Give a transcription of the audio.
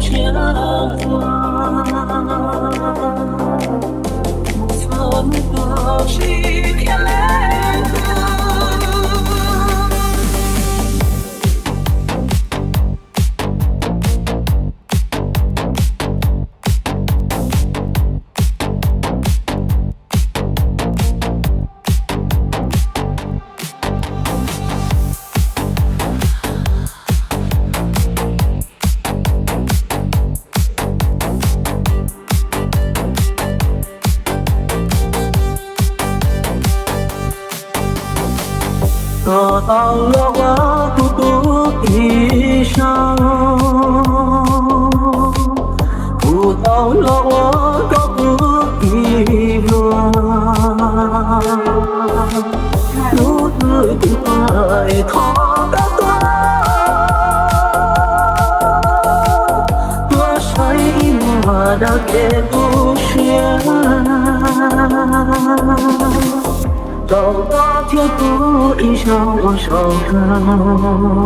siab dua, mus txog hnub tuag sib qhia leej twg. Koj tau los ua kuv tus ib zaug, kuv tau los ua koj tus ib vuag. Hnub twg kuv tuag es thov koj tuag, tuag saib ib muag daws kev tu siab, rau koj thiab kuv ib zaug ua zaum kawg.